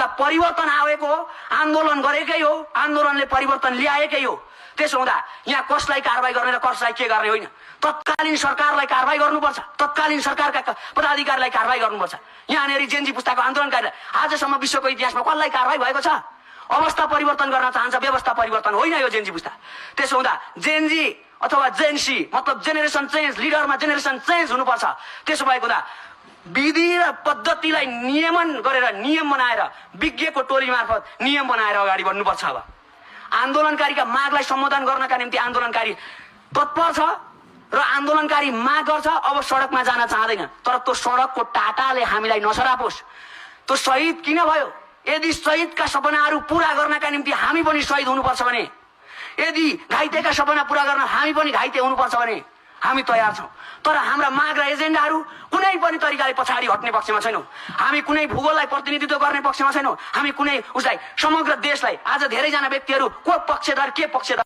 परिवर्तन आएको हो, आन्दोलन गरेकै हो, आन्दोलनले परिवर्तन ल्याएकै हो। त्यसो हुँदा यहाँ कसलाई कारबाही गर्ने र कसलाई के गर्ने होइन, तत्कालीन सरकारलाई कारबाही गर्नुपर्छ, तत्कालीन सरकारका पदाधिकारीलाई कारबाही गर्नुपर्छ। यहाँनिर जेनजी पुस्ताको आन्दोलनकारीलाई आजसम्म विश्वको इतिहासमा कसलाई कारबाही भएको छ? अवस्था परिवर्तन गर्न चाहन्छ, व्यवस्था परिवर्तन होइन यो जेनजी पुस्ता। त्यसो हुँदा जेनजी अथवा जेनसी मतलब जेनेरेसन चेन्ज, लिडरमा जेनेरेसन चेन्ज हुनुपर्छ। त्यसो भएको हुँदा विधि र पद्धतिलाई नियमन गरेर, नियम बनाएर, विज्ञको टोली मार्फत नियम बनाएर अगाडि बढ्नुपर्छ। अब आन्दोलनकारीका मागलाई सम्बोधन गर्नका निम्ति आन्दोलनकारी तत्पर छ र आन्दोलनकारी माग गर्छ। अब सडकमा जान चाहँदैन, तर त्यो सडकको टाटाले हामीलाई नसरापोस्। त्यो शहीद किन भयो? यदि शहीदका सपनाहरू पूरा गर्नका निम्ति हामी पनि शहीद हुनुपर्छ भने, यदि घाइतेका सपना पूरा गर्न हामी पनि घाइते हुनुपर्छ भने हामी तयार छौँ। तर हाम्रा माग र एजेन्डाहरू कुनै पनि तरिकाले पछाडि हट्ने पक्षमा छैनौँ। हामी कुनै भूगोललाई प्रतिनिधित्व गर्ने पक्षमा छैनौँ। हामी कुनै उसलाई, समग्र देशलाई, आज धेरैजना व्यक्तिहरू को पक्षधर के पक्षधर